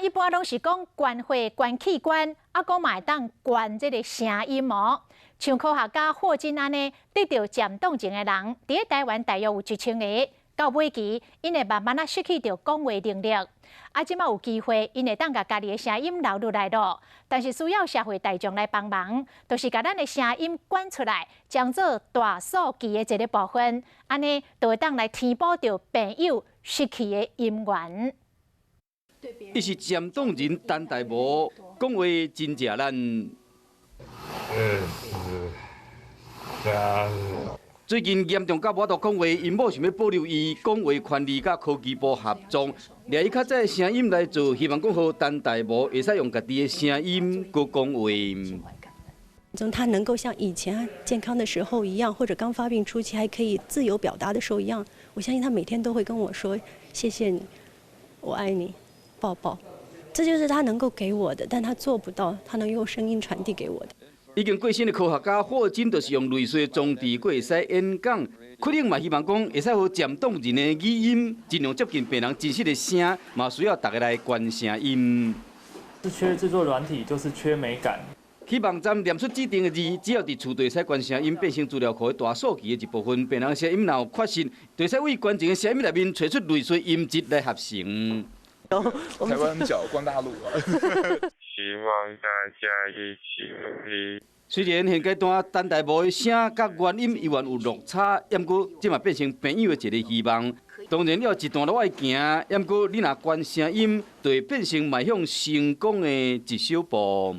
一般攏是講捐血、捐器官，啊，閣嘛會當捐這个聲音哦。像科學家霍金按呢，得著漸凍症的人，佇咧台灣大約有1000個。到尾期，𪜶會慢慢仔失去著講話能力。啊，這馬有機會，𪜶會當共家己的聲音留落來囉。但是需要社會大眾來幫忙，就是共咱的聲音捐出來，將做大數據的一个部分，按呢就會當來填補著病友失去的音源。伊是漸凍人陳大無，講話真食力。最近嚴重到無法度講話，𪜶某想欲保留伊講話權利，佮科技部合作，掠伊較早的聲音來做，希望講予陳大無會使用家己的聲音閣講話。從他能夠像以前健康的時候一樣，或者剛發病初期還可以自由表達的時候一樣，我相信他每天都會跟我說：謝謝你，我愛你，抱抱。這就是他能夠給我的，但他做不到，他能用聲音傳遞給我的。已經過身的科學家霍金就是用類似的裝置，閣會使演講。可能嘛希望講會使予漸凍人的語音盡量接近病人真實的聲，嘛需要大家來捐聲音。是缺製作軟體，就是缺美感。去網站念出指定的字，只要佇厝內使捐聲音變成資料庫的大數據的一部分，病人聲音若有缺失，就會使對捐贈的聲音內面揣出類似音質來合成。台灣角關大陸啊！希望大家一起努力。雖然現階段陳大無的聲佮原音猶原有落差，毋過這嘛變成病友的一个希望。當然有一段路愛行，毋過你若捐聲音，就會變成邁向成功的一小步。